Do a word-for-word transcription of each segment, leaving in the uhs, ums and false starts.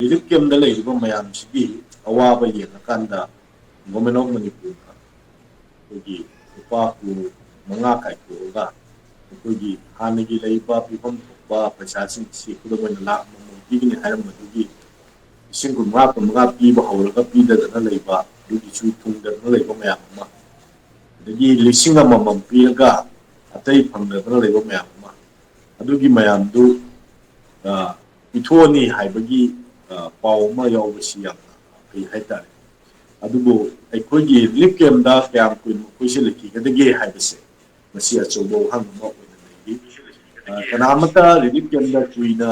Relief ꯀꯦꯝꯗ ꯂꯩꯔꯤꯕ ꯃꯌꯥꯝꯁꯤꯒꯤ ꯑꯋꯥꯕ ꯌꯦꯡꯉꯀꯥꯟꯗ ꯒꯣꯔꯃꯦꯟ ꯑꯣꯐ ꯃꯅꯤꯄꯨꯔꯅ ꯑꯩꯈꯣꯏꯒꯤ ꯂꯨꯄꯥ ꯀ꯭ꯔꯣꯔ ꯃꯉꯥ ꯀꯥꯏꯊꯣꯛꯑꯒ ꯑꯩꯈꯣꯏꯒꯤ ꯍꯥꯟꯅꯒꯤ ꯂꯩꯕ ꯄꯤꯐꯝ ꯊꯣꯛꯄ ꯄꯩꯁꯥꯁꯤꯡꯁꯤ ꯈꯨꯗꯝ ꯑꯣꯏꯅ ꯂꯥꯈ ꯑꯃꯃꯝ ꯄꯤꯒꯅꯤ ꯍꯥꯏꯔꯝꯕꯗꯨꯒꯤ ꯂꯤꯁꯤꯡ ꯀꯨꯟꯃꯉꯥ, ꯀꯨꯟꯃꯉꯥ ꯄꯤꯕ ꯍꯧꯔꯒ ꯄꯤꯗꯗꯅ ꯂꯩꯕ, ꯑꯗꯨꯒꯤꯁꯨ ꯊꯨꯡꯗꯗꯅ ꯂꯩꯕ ꯃꯌꯥꯝ ꯑꯃ, ꯑꯗꯒꯤ ꯂꯤꯁꯤꯡ ꯑꯃꯃꯝ ꯄꯤꯔꯒ ꯑꯇꯩ ꯐꯪꯗꯗꯅ ꯂꯩꯕ ꯃꯌꯥꯝ ꯑꯃ, ꯑꯗꯨꯒꯤ ꯃꯌꯥꯝꯗꯨ, ꯑ, ꯄꯤꯊꯣꯛꯑꯅꯤ ꯍꯥꯏꯕꯒꯤ, ꯑ, ꯄꯥꯎ ꯑꯃ ꯌꯥꯎꯕꯁꯤ ꯌꯥꯝꯅ ꯐꯩ ꯍꯥꯏꯇꯥꯔꯦ꯫ ꯑꯗꯨꯕꯨ ꯑꯩꯈꯣꯏꯒꯤ ꯔꯤꯂꯤꯐ ꯀꯦꯝꯗ ꯀꯌꯥꯝ ꯀꯨꯏꯅ ꯃꯈꯣꯏꯁꯦ ꯂꯩꯈꯤꯒꯗꯒꯦ ꯍꯥꯏꯕꯁꯦ, ꯃꯁꯤ ꯑꯆꯧꯕ ꯋꯥꯍꯪ ꯑꯃ ꯑꯣꯏꯅ ꯂꯩꯔꯤ꯫ ꯑ, ꯀꯅꯥꯃꯠꯇ ꯔꯤꯂꯤꯐ ꯀꯦꯝꯗ ꯀꯨꯏꯅ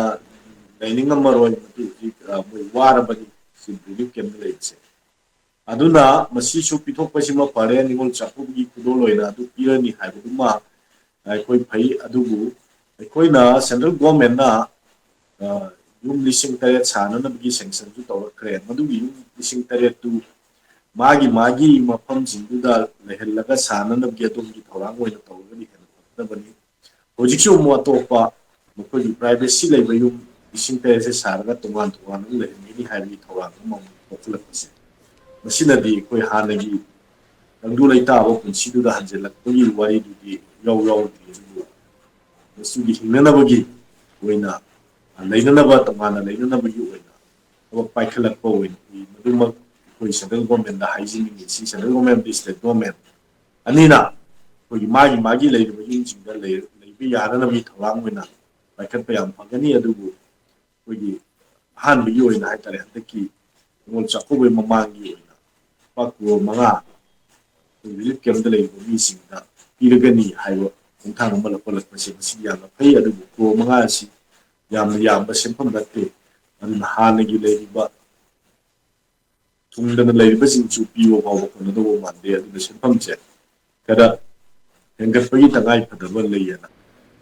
ꯂꯩꯅꯤꯡꯉꯝꯃꯔꯣꯏ, ꯃꯗꯨ ꯍꯧꯖꯤꯛ, ꯑ, ꯃꯣꯏ ꯋꯥꯔꯕꯅꯤ ꯔꯤꯂꯤꯐ ꯀꯦꯝꯗ ꯂꯩꯕꯁꯦ꯫ ꯑꯗꯨꯅ ꯃꯁꯤꯁꯨ ꯄꯤꯊꯣꯛꯄꯁꯤꯃ ꯐꯔꯦ, ꯅꯤꯉꯣꯜ ꯆꯥꯛꯀꯧꯕꯒꯤ ꯈꯨꯗꯣꯜ ꯑꯣꯏꯅ ꯑꯗꯨ ꯄꯤꯔꯅꯤ ꯍꯥꯏꯕꯗꯨꯃ ꯑꯩꯈꯣꯏ ꯐꯩ꯫ ꯑꯗꯨꯕꯨ ꯑꯩꯈꯣꯏꯅ ꯁꯦꯟꯇ꯭ꯔꯦꯜ ꯒꯣꯔꯃꯦꯟꯅ, ꯑ, ꯌꯨꯝ ꯂꯤꯁꯤꯡ ꯇꯔꯦꯠ ꯁꯥꯅꯅꯕꯒꯤ ꯁꯦꯡꯁꯟꯁꯨ ꯇꯧꯔꯛꯈ꯭ꯔꯦ꯫ ꯃꯗꯨꯒꯤ ꯌꯨꯝ ꯂꯤꯁꯤꯡ ꯇꯔꯦꯠꯇꯨ ꯃꯥꯒꯤ ꯃꯥꯒꯤ ꯃꯐꯝꯁꯤꯡꯗꯨꯗ ꯂꯩꯍꯜꯂꯒ ꯁꯥꯅꯅꯕꯒꯤ ꯑꯗꯣꯝꯒꯤ ꯊꯧꯔꯥꯡ ꯑꯣꯏꯅ ꯇꯧꯔꯒꯗꯤ ꯍꯦꯟꯅ ꯐꯒꯗꯕꯅꯤ꯫ ꯍꯧꯖꯤꯛꯁꯨ ꯑꯃꯨꯛ ꯑꯇꯣꯞꯄ ꯃꯈꯣꯏꯒꯤ ꯄ꯭ꯔꯥꯏꯚꯦꯁꯤ ꯂꯩꯕ ꯌꯨꯝ ꯂꯤꯁꯤꯡ ꯇꯔꯦꯠꯁꯦ ꯁꯥꯔꯒ ꯇꯣꯉꯥꯟ ꯇꯣꯉꯥꯟꯅ ꯑꯃꯨꯛ ꯂꯩꯍꯟꯒꯅꯤ ꯍꯥꯏꯕꯒꯤ ꯊꯧꯔꯥꯡ ꯑꯃꯃꯨꯛ ꯊꯣꯛꯆꯜꯂꯛꯄꯁꯦ, ꯃꯁꯤꯅꯗꯤ ꯑꯩꯈꯣꯏ ꯍꯥꯟꯅꯒꯤ ꯇꯪꯗꯨ ꯂꯩꯇꯥꯕ ꯄꯨꯟꯁꯤꯗꯨꯗ ꯍꯟꯖꯤꯜꯂꯛꯄꯒꯤ ꯋꯥꯔꯤꯗꯨꯗꯤ ꯌꯥꯎ ꯌꯥꯎꯗ꯭ꯔꯤ꯫ ꯑꯗꯨꯕꯨ ꯃꯁꯤꯒꯤ ꯍꯤꯡꯅꯅꯕꯒꯤ ꯑꯣꯏꯅ, ꯂꯩꯅꯅꯕ, ꯇꯣꯉꯥꯟꯅ ꯂꯩꯅꯅꯕꯒꯤ ꯑꯣꯏꯅ ꯊꯕꯛ ꯄꯥꯏꯈꯠꯂꯛꯄ ꯑꯣꯏꯅꯗꯤ ꯃꯗꯨꯃꯛ ꯑꯩꯈꯣꯏ ꯁꯦꯟꯇ꯭ꯔꯦꯜ ꯒꯣꯔꯃꯦꯟꯗ ꯍꯥꯏꯖꯅꯤꯡꯉꯤ꯫ ꯁꯤ ꯁꯦꯟꯇ꯭ꯔꯦꯜ ꯒꯣꯔꯃꯦꯟ ꯑꯃꯗꯤ ꯁ꯭ꯇꯦꯠ ꯒꯣꯔꯃꯦꯟ ꯑꯅꯤꯅ ꯑꯩꯈꯣꯏꯒꯤ ꯃꯥꯒꯤ ꯃꯥꯒꯤ ꯂꯩꯔꯤꯕ ꯌꯨꯝꯁꯤꯡꯗ ꯂꯩ-, ꯂꯩꯕ ꯌꯥꯅꯅꯕꯒꯤ ꯊꯧꯔꯥꯡ ꯑꯣꯏꯅ ꯄꯥꯏꯈꯠꯄ ꯌꯥꯝ ꯐꯒꯅꯤ꯫ ꯑꯗꯨꯕꯨ ꯑꯩꯈꯣꯏꯒꯤ ꯑꯍꯥꯟꯕꯒꯤ ꯑꯣꯏꯅ ꯍꯥꯏꯇꯥꯔꯦ, ꯍꯟꯗꯛꯀꯤ ꯅꯤꯉꯣꯜ ꯆꯥꯛꯀꯧꯕꯒꯤ ꯃꯃꯥꯡꯒꯤ ꯑꯣꯏꯅ ꯂꯨꯄꯥ ꯀ꯭ꯔꯣꯔ ꯃꯉꯥ ꯑꯩꯈꯣꯏ ꯔꯤꯂꯤꯐ ꯀꯦꯝꯞꯇ ꯂꯩꯔꯤꯕ ꯃꯤꯁꯤꯡꯗ ꯄꯤꯔꯒꯅꯤ ꯍꯥꯏꯕ ꯈꯣꯡꯊꯥꯡ ꯑꯃ ꯂꯧꯈꯠꯂꯛꯄꯁꯦ ꯃꯁꯤ ꯌꯥꯝꯅ ꯐꯩ꯫ ꯑꯗꯨꯕꯨ ꯀ꯭ꯔꯣꯔ ꯃꯉꯥ ꯑꯁꯤ ꯌꯥꯝꯅ ꯌꯥꯝꯕ ꯁꯦꯟꯐꯝ ꯅꯠꯇꯦ꯫ ꯑꯗꯨꯅ ꯍꯥꯟꯅꯒꯤ ꯂꯩꯔꯤꯕ ꯊꯨꯡꯗꯅ ꯂꯩꯔꯤꯕꯁꯤꯡꯁꯨ ꯄꯤꯕ ꯐꯥꯎꯕ ꯀꯣꯟꯅꯗꯧꯕ ꯃꯥꯟꯗꯦ꯫ ꯑꯗꯨꯅ ꯁꯦꯟꯐꯝꯁꯦ ꯈꯔ ꯍꯦꯟꯒꯠꯄꯒꯤ ꯇꯉꯥꯏ ꯐꯗꯕ ꯂꯩꯌꯦꯅ꯫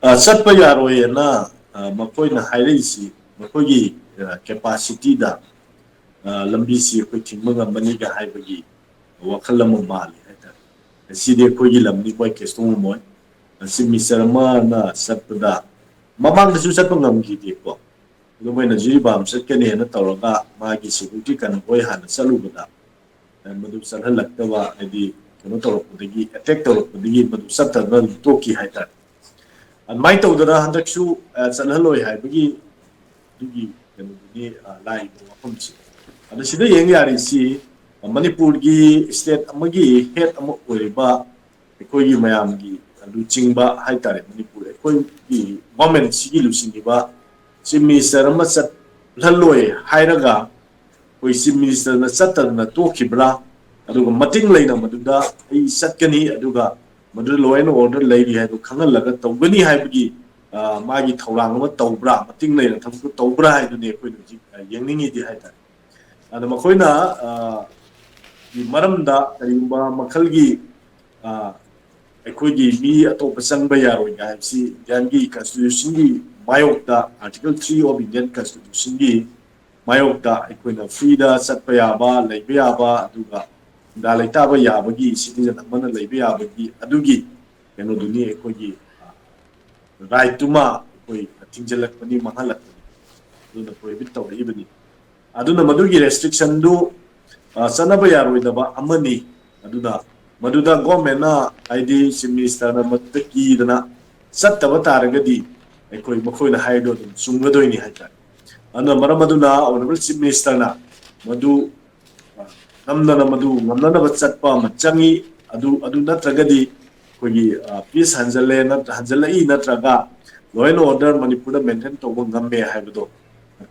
ꯑ, ꯆꯠꯄ ꯌꯥꯔꯣꯏꯅ, ꯑ, ꯃꯈꯣꯏꯅ ꯍꯥꯏꯔꯛꯏꯁꯤ ꯃꯈꯣꯏꯒꯤ, ꯑ, ꯀꯦꯄꯥꯁꯤꯇꯤꯗ, ꯑ, ꯂꯝꯕꯤꯁꯤ ꯑꯩꯈꯣꯏ ꯊꯤꯡꯕ ꯉꯝꯃꯅꯤꯒ ꯍꯥꯏꯕꯒꯤ ꯋꯥꯈꯜ ꯑꯃ ꯃꯥꯜꯂꯤ ꯍꯥꯏꯇꯥꯔꯦ꯫ ꯁꯤꯗꯤ ꯑꯩꯈꯣꯏꯒꯤ ꯂꯝꯅꯤ, ꯃꯣꯏ ꯀꯩꯁꯨ ꯉꯝꯃꯣꯏ꯫ ꯆꯤꯐ ꯃꯤꯅꯤꯁꯇꯔ ꯑꯃꯅ ꯆꯠꯄꯗ ꯃꯃꯥꯡꯗꯁꯨ ꯆꯠꯄ ꯉꯝꯈꯤꯗꯦꯀꯣ꯫ ꯑꯗꯨ ꯃꯣꯏꯅ ꯖꯤꯔꯤꯕꯥꯝ ꯆꯠꯀꯅꯦꯅ ꯇꯧꯔꯒ ꯃꯥꯒꯤ security convoy ꯍꯥꯟꯅ ꯆꯠꯂꯨꯕꯗ, ꯑ, ꯃꯗꯨ ꯆꯠꯍꯜꯂꯛꯇꯕ, ꯍꯥꯏꯗꯤ ꯀꯩꯅꯣ ꯇꯧꯔꯛꯄꯗꯒꯤ, attack ꯇꯧꯔꯛꯄꯗꯒꯤ ꯃꯗꯨ ꯆꯠꯇꯗꯅ ꯑꯗꯨꯝ ꯇꯣꯛꯈꯤ ꯍꯥꯏꯇꯥꯔꯦ꯫ ꯑꯗꯨꯃꯥꯏꯅ ꯇꯧꯗꯅ ꯍꯟꯗꯛꯁꯨ, ꯑ, ꯆꯠꯍꯜꯂꯣꯏ ꯍꯥꯏꯕꯒꯤ ꯑꯗꯨꯒꯤ ꯀꯩꯅꯣꯗꯨꯅꯤ, ꯑ, ꯂꯥꯛꯏꯕ ꯋꯥꯐꯝꯁꯦ꯫ ꯑꯗꯣ ꯁꯤꯗ ꯌꯦꯡ ꯌꯥꯔꯤꯁꯤ, ꯑ, ꯃꯅꯤꯄꯨꯔꯒꯤ state ꯑꯃꯒꯤ head ꯑꯃ ꯑꯣꯏꯔꯤꯕ ꯑꯩꯈꯣꯏꯒꯤ ꯃꯌꯥꯝꯒꯤ ꯂꯨꯆꯤꯡꯕ ꯍꯥꯏꯇꯥꯔꯦ, ꯃꯅꯤꯄꯨꯔ ꯑꯩꯈꯣꯏꯒꯤ government ꯁꯤꯒꯤ ꯂꯨꯆꯤꯡꯉꯤꯕ chief minister ꯑꯃ ꯆꯠꯍꯜꯂꯣꯏ ꯍꯥꯏꯔꯒ ꯑꯩꯈꯣꯏ chief minister ꯅ ꯆꯠꯇꯗꯅ ꯇꯣꯛꯈꯤꯕ꯭ꯔꯥ? ꯑꯗꯨꯒ ꯃꯇꯤꯡ ꯂꯩꯅ ꯃꯗꯨꯗ ꯑꯩ ꯆꯠꯀꯅꯤ, ꯑꯗꯨꯒ ꯃꯗꯨꯗ law and order ꯂꯩꯔꯤ ꯍꯥꯏꯕꯗꯨ ꯈꯪꯍꯜꯂꯒ ꯇꯧꯒꯅꯤ ꯍꯥꯏꯕꯒꯤ, ꯑ, ꯃꯥꯒꯤ ꯊꯧꯔꯥꯡ ꯑꯃ ꯇꯧꯕ꯭ꯔꯥ, ꯃꯇꯤꯡ ꯂꯩꯅ ꯊꯕꯛꯇꯨ ꯇꯧꯕ꯭ꯔꯥ ꯍꯥꯏꯗꯨꯅꯤ ꯑꯩꯈꯣꯏꯅ ꯍꯧꯖꯤꯛ, ꯑ, ꯌꯦꯡꯅꯤꯡꯉꯤꯗꯤ ꯍꯥꯏꯇꯥꯔꯦ꯫ ꯑꯗ ꯃꯈꯣꯏꯅ, ꯑ, ꯒꯤ ꯃꯔꯝꯗ ꯀꯔꯤꯒꯨꯝꯕ ꯃꯈꯜꯒꯤ, ꯑ, ꯑꯩꯈꯣꯏꯒꯤ ꯃꯤ ꯑꯇꯣꯞꯄ ꯆꯪꯕ ꯌꯥꯔꯣꯏ ꯍꯥꯏꯕꯁꯤ Indian ꯒꯤ constitution ꯒꯤ ꯃꯥꯌꯣꯛꯇ, Article three of Indian Constitution ꯒꯤ ꯃꯥꯌꯣꯛꯇ ꯑꯩꯈꯣꯏꯅ free ꯗ ꯆꯠꯄ ꯌꯥꯕ, ꯂꯩꯕ ꯌꯥꯕ, ꯑꯗꯨꯒ ꯈꯨꯟꯗꯥ ꯂꯩꯇꯥꯕ ꯌꯥꯕꯒꯤ, citizen ꯑꯃꯅ ꯂꯩꯕ ꯌꯥꯕꯒꯤ ꯑꯗꯨꯒꯤ ꯀꯩꯅꯣꯗꯨꯅꯤ, ꯑꯩꯈꯣꯏꯒꯤ, ꯑ, right ꯇꯨꯃ ꯑꯩꯈꯣꯏ ꯊꯤꯡꯖꯤꯜꯂꯛꯄꯅꯤ, ꯃꯥꯡꯍꯜꯂꯛꯄꯅꯤ, ꯑꯗꯨꯅ prohibit ꯇꯧꯔꯛꯏꯕꯅꯤ꯫ ꯑꯗꯨꯅ ꯃꯗꯨꯒꯤ restriction ꯗꯨ, ꯑ, ꯆꯠꯅꯕ ꯌꯥꯔꯣꯏꯗꯕ ꯑꯃꯅꯤ꯫ ꯑꯗꯨꯅ ꯃꯗꯨꯗ government ꯅ, ꯍꯥꯏꯗꯤ chief minister ꯅ ꯃꯗꯨꯗ ꯀꯤꯗꯅ ꯆꯠꯇꯕ ꯇꯥꯔꯒꯗꯤ ꯑꯩꯈꯣꯏ ꯃꯈꯣꯏꯅ ꯍꯥꯏꯕꯗꯣ ꯑꯗꯨꯝ ꯆꯨꯝꯒꯗꯣꯏꯅꯤ ꯍꯥꯏꯇꯥꯔꯦ꯫ ꯑꯗꯨꯅ ꯃꯔꯝ ꯑꯗꯨꯅ honourable chief minister ꯅ ꯃꯗꯨ, ꯑ, ꯅꯝꯗꯅ ꯃꯗꯨ ꯉꯝꯅꯅꯕ ꯆꯠꯄ ꯑꯃ ꯆꯪꯉꯤ꯫ ꯑꯗꯨ, ꯑꯗꯨ ꯅꯠꯇ꯭ꯔꯒꯗꯤ ꯑꯩꯈꯣꯏꯒꯤ, ꯑ, peace ꯍꯟꯖꯜꯂꯦ ꯅꯠꯇ꯭ꯔ-, ꯍꯟꯖꯜꯂꯛꯏ ꯅꯠꯇ꯭ꯔꯒ law and order ꯃꯅꯤꯄꯨꯔꯗ maintain ꯇꯧꯕ ꯉꯝꯃꯦ ꯍꯥꯏꯕꯗꯣ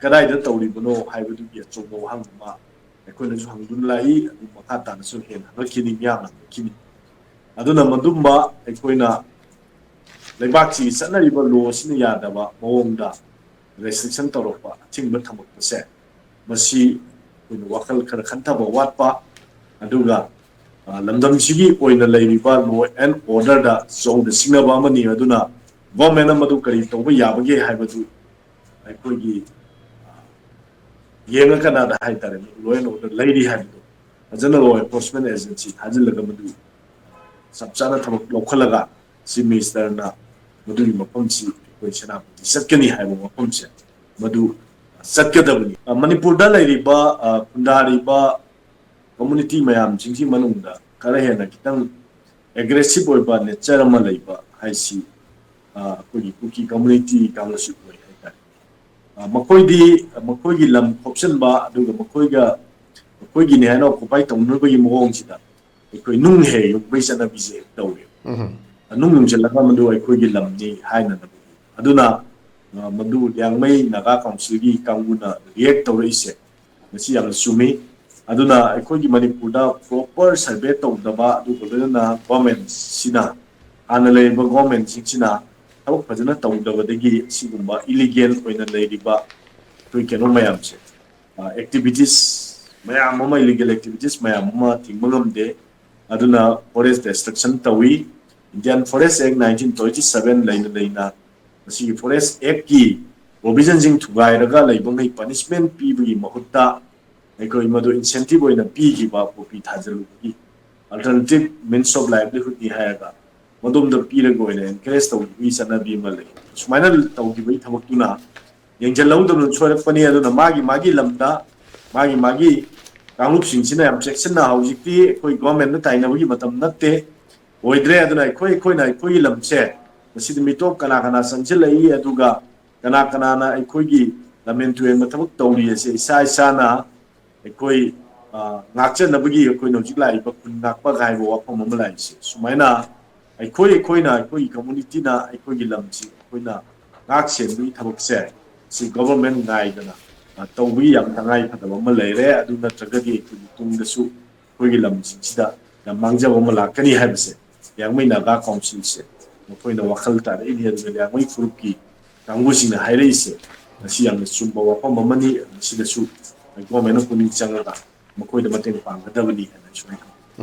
ꯀꯗꯥꯏꯗ ꯇꯧꯔꯤꯕꯅꯣ ꯍꯥꯏꯕꯗꯨꯒꯤ ꯑꯆꯧꯕ ꯋꯥꯍꯪ ꯑꯃ ꯑꯩꯈꯣꯏꯅꯁꯨ ꯍꯪꯗꯨꯅ ꯂꯥꯛꯏ꯫ ꯑꯗꯨ ꯃꯈꯥ ꯇꯥꯅꯁꯨ ꯍꯦꯟꯅ ꯍꯪꯉꯛꯈꯤꯅꯤ, ꯃꯤꯌꯥꯝꯅ ꯍꯪꯉꯛꯈꯤꯅꯤ꯫ ꯑꯗꯨꯅ ꯃꯗꯨꯝꯕ ꯑꯩꯈꯣꯏꯅ ꯂꯩꯕꯥꯛꯁꯤꯒꯤ ꯆꯠꯅꯔꯤꯕ law ꯑꯁꯤꯅ ꯌꯥꯗꯕ ꯃꯑꯣꯡꯗ restriction ꯇꯧꯔꯛꯄ, ꯑꯊꯤꯡꯕ ꯊꯝꯃꯛꯄꯁꯦ, ꯃꯁꯤ ꯑꯩꯈꯣꯏꯅ ꯋꯥꯈꯜ ꯈꯔ ꯈꯟꯊꯕ ꯋꯥꯠꯄ, ꯑꯗꯨꯒ, ꯑ, ꯂꯝꯗꯝꯁꯤꯒꯤ ꯑꯣꯏꯅ ꯂꯩꯔꯤꯕ law and order ꯗ ꯆꯧꯗ ꯁꯤꯡꯅꯕ ꯑꯃꯅꯤ꯫ ꯑꯗꯨꯅ government ꯅ ꯃꯗꯨ ꯀꯔꯤ ꯇꯧꯕ ꯌꯥꯕꯒꯦ ꯍꯥꯏꯕꯗꯨ ꯑꯩꯈꯣꯏꯒꯤ, ꯑ, ꯌꯦꯡꯉꯀꯥꯟꯗ ꯍꯥꯏꯇꯥꯔꯦ, law and order ꯂꯩꯔꯤ ꯍꯥꯏꯕꯗꯣ ꯐꯖꯅ law enforcement agency ꯊꯥꯖꯤꯜꯂꯒ ꯃꯗꯨ ꯆꯞ ꯆꯥꯅ ꯊꯕꯛ ꯂꯧꯈꯠꯂꯒ chief minister ꯅ ꯃꯗꯨꯒꯤ ꯃꯐꯝꯁꯤ ꯑꯩꯈꯣꯏ ꯁꯦꯅꯥꯄꯇꯤ ꯆꯠꯀꯅꯤ ꯍꯥꯏꯕ ꯃꯐꯝꯁꯦ ꯃꯗꯨ ꯆꯠꯀꯗꯕꯅꯤ꯫ ꯑ, ꯃꯅꯤꯄꯨꯔꯗ ꯂꯩꯔꯤꯕ, ꯑ, ꯈꯨꯟꯗꯥꯔꯤꯕ community ꯃꯌꯥꯝꯁꯤꯡꯁꯤ ꯃꯅꯨꯡꯗ ꯈꯔ ꯍꯦꯟꯅ ꯈꯤꯇꯪ aggressive ꯑꯣꯏꯕ nature ꯑꯃ ꯂꯩꯕ ꯍꯥꯏꯁꯤ, ꯑ, ꯑꯩꯈꯣꯏꯒꯤ ꯀꯨꯀꯤ community ꯀꯥꯡꯕꯨꯁꯨ ꯑꯣꯏ ꯍꯥꯏꯇꯥꯔꯦ꯫ ꯑ, ꯃꯈꯣꯏꯗꯤ ꯃꯈꯣꯏꯒꯤ ꯂꯝ ꯈꯣꯞꯆꯟꯕ, ꯑꯗꯨꯒ ꯃꯈꯣꯏꯒ, ꯃꯈꯣꯏꯒꯤꯅꯤ ꯍꯥꯏꯅ occupy ꯇꯧꯅꯕꯒꯤ ꯃꯑꯣꯡꯁꯤꯗ ꯑꯩꯈꯣꯏ ꯅꯨꯡ ꯍꯦꯛ ꯌꯨꯡꯕꯒꯤ ꯆꯠꯅꯕꯤꯁꯦ ꯍꯦꯛ ꯇꯧꯋꯦ꯫ ꯎꯝ꯫ ꯅꯨꯡ ꯌꯨꯡꯁꯤꯜꯂꯒ ꯃꯗꯨ ꯑꯩꯈꯣꯏꯒꯤ ꯂꯝꯅꯤ ꯍꯥꯏꯅꯅꯕ꯫ ꯑꯗꯨꯅ, ꯑ, ꯃꯗꯨ ꯂꯤꯌꯥꯡꯃꯩ ꯅꯥꯒꯥ ꯀꯥꯎꯟꯁꯤꯜꯒꯤ ꯀꯥꯡꯕꯨꯅ react ꯇꯧꯔꯛꯏꯁꯦ, ꯃꯁꯤ ꯌꯥꯝꯅ ꯆꯨꯝꯃꯤ꯫ ꯑꯗꯨꯅ ꯑꯩꯈꯣꯏꯒꯤ ꯃꯅꯤꯄꯨꯔꯗ proper survey ꯇꯧꯗꯕ, ꯑꯗꯨꯒ ꯂꯣꯏꯅꯅ government ꯁꯤꯅ, ꯍꯥꯟꯅ ꯂꯩꯔꯤꯕ government ꯁꯤꯡꯁꯤꯅ ꯊꯕꯛ ꯐꯖꯅ ꯇꯧꯗꯕꯗꯒꯤ ꯁꯤꯒꯨꯝꯕ illegal ꯑꯣꯏꯅ ꯂꯩꯔꯤꯕ ꯑꯩꯈꯣꯏ ꯀꯩꯅꯣ ꯃꯌꯥꯝꯁꯦ, ꯑ, activities ꯃꯌꯥꯝ ꯑꯃ, illegal activities ꯃꯌꯥꯝ ꯑꯃ ꯊꯤꯡꯕ ꯉꯝꯗꯦ꯫ ꯑꯗꯨꯅ forest destruction ꯇꯧꯏ꯫ Indian Forest Act nineteen twenty seven ꯂꯩꯅ ꯂꯩꯅ ꯃꯁꯤꯒꯤ Forest Act ꯀꯤ provision ꯁꯤꯡ ꯊꯨꯒꯥꯏꯔꯒ ꯂꯩꯕꯉꯩ punishment ꯄꯤꯕꯒꯤ ꯃꯍꯨꯠꯇ ꯑꯩꯈꯣꯏ ꯃꯗꯨ incentive ꯑꯣꯏꯅ ꯄꯤꯈꯤꯕ, poppy ꯊꯥꯖꯤꯜꯂꯨꯕꯒꯤ alternative means of livelihood ꯅꯤ ꯍꯥꯏꯔꯒ ꯃꯗꯣꯝꯗ ꯄꯤꯔꯒ ꯑꯣꯏꯅ encourage ꯇꯧꯕꯒꯤ ꯆꯠꯅꯕꯤ ꯑꯃ ꯂꯩ꯫ ꯁꯨꯃꯥꯏꯅ ꯇꯧꯈꯤꯕꯒꯤ ꯊꯕꯛꯇꯨꯅ ꯌꯦꯡꯁꯤꯜꯍꯧꯗꯕꯅ ꯁꯣꯏꯔꯛꯄꯅꯤ꯫ ꯑꯗꯨꯅ ꯃꯥꯒꯤ ꯃꯥꯒꯤ ꯂꯝꯗ ꯃꯥꯒꯤ ꯃꯥꯒꯤ ꯀꯥꯡꯂꯨꯞꯁꯤꯡꯁꯤꯅ ꯌꯥꯝ ꯆꯦꯛꯁꯤꯟꯅ, ꯍꯧꯖꯤꯛꯇꯤ ꯑꯩꯈꯣꯏ government ꯇ ꯇꯥꯏꯅꯕꯒꯤ ꯃꯇꯝ ꯅꯠꯇꯦ, ꯑꯣꯏꯗ꯭ꯔꯦ꯫ ꯑꯗꯨꯅ ꯑꯩꯈꯣꯏ, ꯑꯩꯈꯣꯏꯅ ꯑꯩꯈꯣꯏꯒꯤ ꯂꯝꯁꯦ ꯉꯁꯤꯗꯤ ꯃꯤꯇꯣꯞ ꯀꯅꯥ ꯀꯅꯥ ꯆꯪꯁꯤꯜꯂꯛꯏ, ꯑꯗꯨꯒ ꯀꯅꯥ ꯀꯅꯥꯅ ꯑꯩꯈꯣꯏꯒꯤ ꯂꯝꯍꯦꯟ ꯇꯨꯍꯦꯟꯕ ꯊꯕꯛ ꯇꯧꯔꯤ ꯑꯁꯦ ꯏꯁꯥ ꯏꯁꯥꯅ ꯑꯩꯈꯣꯏ, ꯑ, ꯉꯥꯛꯆꯅꯕꯒꯤ ꯑꯩꯈꯣꯏꯅ ꯍꯧꯖꯤꯛ ꯂꯥꯛꯏꯕ ꯈꯨꯟ ꯉꯥꯛꯄ ꯍꯥꯏꯕ ꯋꯥꯐꯝ ꯑꯃ ꯂꯥꯛꯏꯁꯦ꯫ ꯁꯨꯃꯥꯏꯅ ꯑꯩꯈꯣꯏ, ꯑꯩꯈꯣꯏꯅ, ꯑꯩꯈꯣꯏꯒꯤ community ꯅ ꯑꯩꯈꯣꯏꯒꯤ ꯂꯝꯁꯤ ꯑꯩꯈꯣꯏꯅ ꯉꯥꯛ ꯁꯦꯟꯕꯒꯤ ꯊꯕꯛꯁꯦ ꯁꯤ government ꯉꯥꯏꯗꯅ, ꯑ, ꯇꯧꯕꯒꯤ ꯌꯥꯝ ꯇꯉꯥꯏ ꯐꯗꯕ ꯑꯃ ꯂꯩꯔꯦ꯫ ꯑꯗꯨ ꯅꯠꯇ꯭ꯔꯒꯗꯤ ꯑꯩꯈꯣꯏꯒꯤ ꯇꯨꯡꯗꯁꯨ ꯑꯩꯈꯣꯏꯒꯤ ꯂꯝꯁꯤꯡꯁꯤꯗ ꯌꯥꯝ ꯃꯥꯡꯖꯕ ꯑꯃ ꯂꯥꯛꯀꯅꯤ ꯍꯥꯏꯕꯁꯦ ꯂꯤꯌꯥꯡꯃꯩ ꯅꯥꯒꯥ ꯀꯥꯎꯟꯁꯤꯜꯁꯦ ꯃꯈꯣꯏꯅ ꯋꯥꯈꯜ ꯇꯥꯔꯛꯏꯅꯤ꯫ ꯑꯗꯨꯒ ꯂꯤꯌꯥꯡꯃꯩ ꯐꯨꯔꯨꯞꯀꯤ ꯀꯥꯡꯕꯨꯁꯤꯡꯅ ꯍꯥꯏꯔꯛꯏꯁꯦ ꯃꯁꯤ ꯌꯥꯝꯅ ꯆꯨꯝꯕ ꯋꯥꯐꯝ ꯑꯃꯅꯤ꯫ ꯃꯁꯤꯗꯁꯨ government ꯅ ꯄꯨꯛꯅꯤꯡ ꯆꯪꯉꯒ ꯃꯈꯣꯏꯗ ꯃꯇꯦꯡ ꯄꯥꯡꯒꯗꯕꯅꯤ ꯍꯥꯏꯅ ꯑꯩꯁꯨ ꯍꯥꯏꯅꯤꯡꯏ꯫